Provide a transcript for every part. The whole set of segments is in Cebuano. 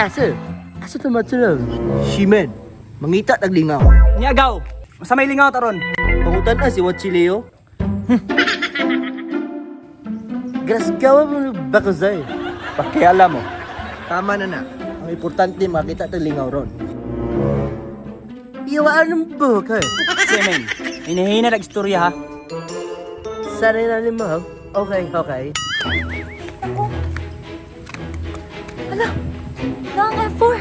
Asa? Asa to matulog? Shimen, mangita taglingaw. Niagaw! Masa may lingaw taron. Pangutan na si Watchileo. Grasgawa mo bakuzay. Pakialam mo. Tama na na. Ang importante makita taglingaw ron. Iwaan ng buhok eh. Semen, hinihina lang istorya ha. Sanay na ni mo. Okay, okay. Ako. Ala, naang F4.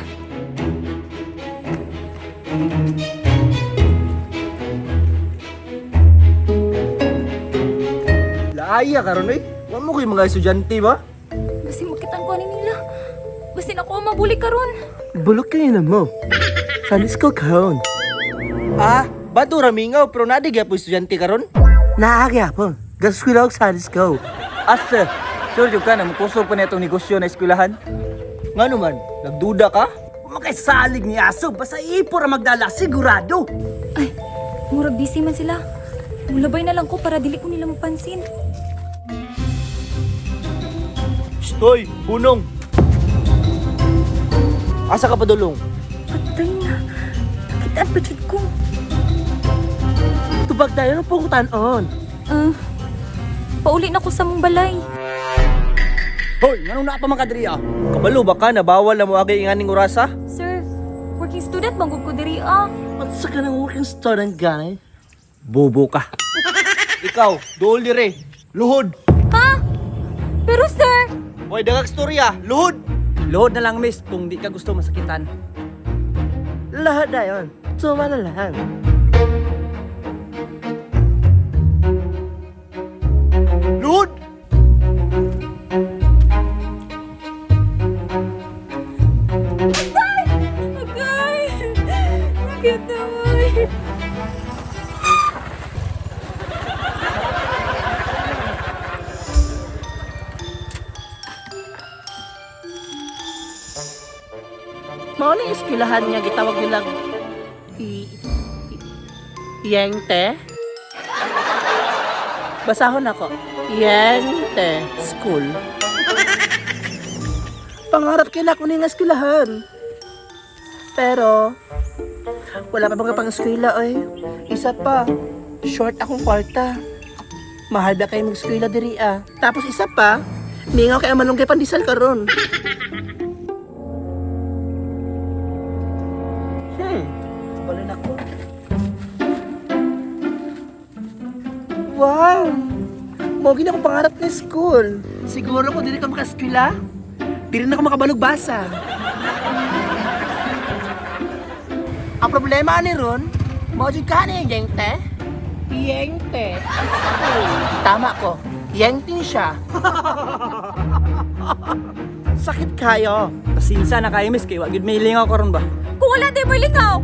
Laaya karon eh. Wa mo koy mga estudyante ba? Basin makitan ko ani nila. Basin ako ang mabuli karon. Bulok kayo na mo. Salis ko kaon. Ah, bato ramingaw pero nadi gyapon estudyante karon. Naagya po. Gaskwila og salis ko. Asa, sure jud ka na mukusog pa na itong negosyo na eskwelahan? Ngano man, nagduda ka? Makaisalig ni Aso, basta ipo ra magdala, sigurado! Ay, murag busy man sila. Mulabay na lang ko para dili ko nila mapansin. Stoy, hunong. Asa ka padulong? Patay na. Nakitaan pa jud ko. Tubag tayo ng pungkutan-on. Ah, pauli na ko sa mong balay. Hoy, nganong naa pa man ka diri ah? Kabalo ba ka na bawal na mo agi inganing orasa? Sir, working student bang ko diri ah. Unsa ka ng working student gani? Bobo ka. Ikaw, duol dire. Luhod. Ha? Pero sir, Hoy, dagag storya, luhod. Load na lang miss kung di ka gusto masakitan. Lahat na yun. Tuma na lang. Luhod. Agay! Sakit na oy. Mao na yung eskwelahan niya gitawag nilang Yente. Basahon ako. Yente School. Pangarap kay na ako ni nga eskwelahan. Pero wala pa mga pang-eskwela oy. Isa pa, short akong kwarta. Mahal ba kayo mag-eskwela diri ah. Tapos isa pa, mingaw kay malunggay pandesal karon. Balon ako. Wow! Mao gini akong pangarap na school. Siguro kung dili ka makaeskwela, di rin ako makabalugbasa. Ang problema ni Ron, mao jud ka ni Yente. Yente. Tama ko. Yente siya. Sakit kayo. Pasinsa na kayo miss kay wa gid may lingaw karon ba. Kung wala di mo lingaw,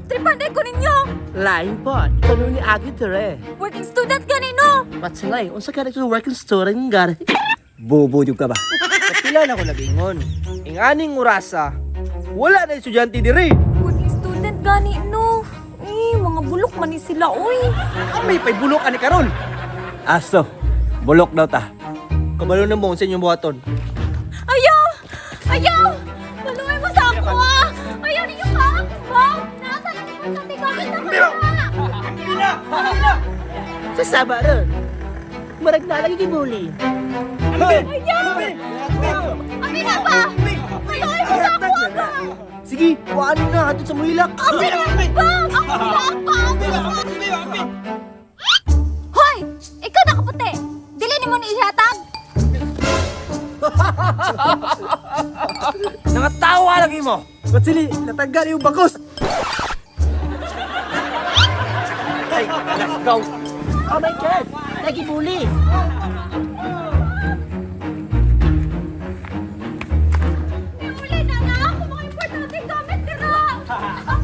tripan day ko ninyo. Lain po, ikaw ni Agi Tere. Working student ganino. Matsilay, unsa ka rin working student gari? Bobo jud ka ba? Kapila na ko nagingon. Inganing orasa, wala na estudyante dire. Working student gani no. Eh, mga bulok man ni sila oy. Kami pa'y bulok ani karon. Aso, bulok daw ta. Kabalo na mo unsa inyong buhaton. Ayaw! Ayaw! Maluwi mo sa ako ah! Ayaw ninyo ka ako ba? Nasa lang mo sa tigamit na kaya! Sa saba ron. Marag na lagi gibuli. Ayaw! Abi na ba? Maluwi mo sa ako ba? Sige, kuhaan na ato sa muhilak. Abi na ba? Ako ba? Ako Hoy! Ikaw na kaputi! Dili ni mo ni ihatag! Nangatawa lagi mo. Batsili, natanggal yung bakos. Ay, let's go. Oh my God! Nagibuli! Uli na na ako mga importante gamit nila! Ako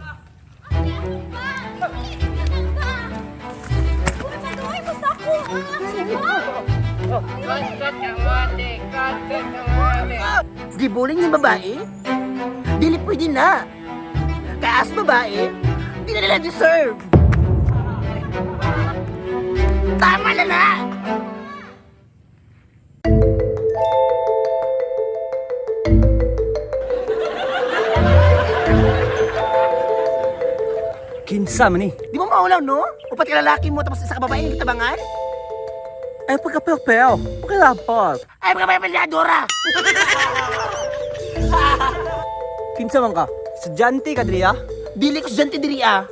ba? Gibuling yung babae? Dili pwede na. Kaya as babae, di na nila deserve. Tama na na! Kinsa man ni? Di mo maulaw, no? Upat ka lalaki mo tapos isa ka babae yung tabangan? Ay pagkapel-pel, pakilabot. Ay, pagkapel-peladora! Kinsa man ka? Estudyante ka diri ah? Dili ko estudyante diri ah.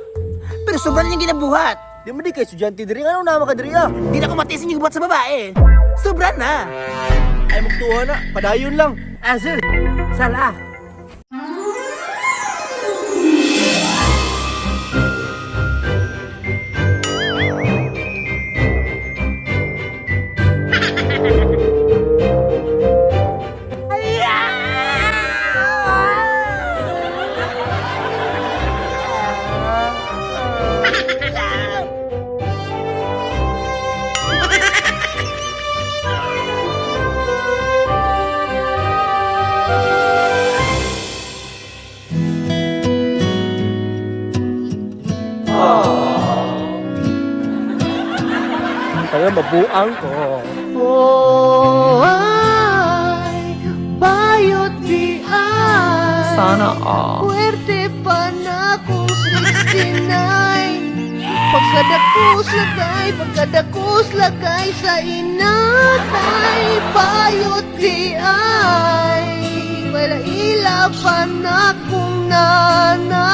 Pero sobrang niyang ginabuhat. Di mo di kay estudyante diri, ano naman ka diri ah? Di na ko matisin yung buhat sa babae. Sobra na. Ay magtuwa na, padayon lang. Azul, sala. Kaya mabuang ko. Oh, ay, bayot di ay. Sana all. Puwerte pa na kung 69. Pagkadakus lagay, pagkadakus lagay sa inatay. Bayot di ay. Wala ila pa na kung nanay.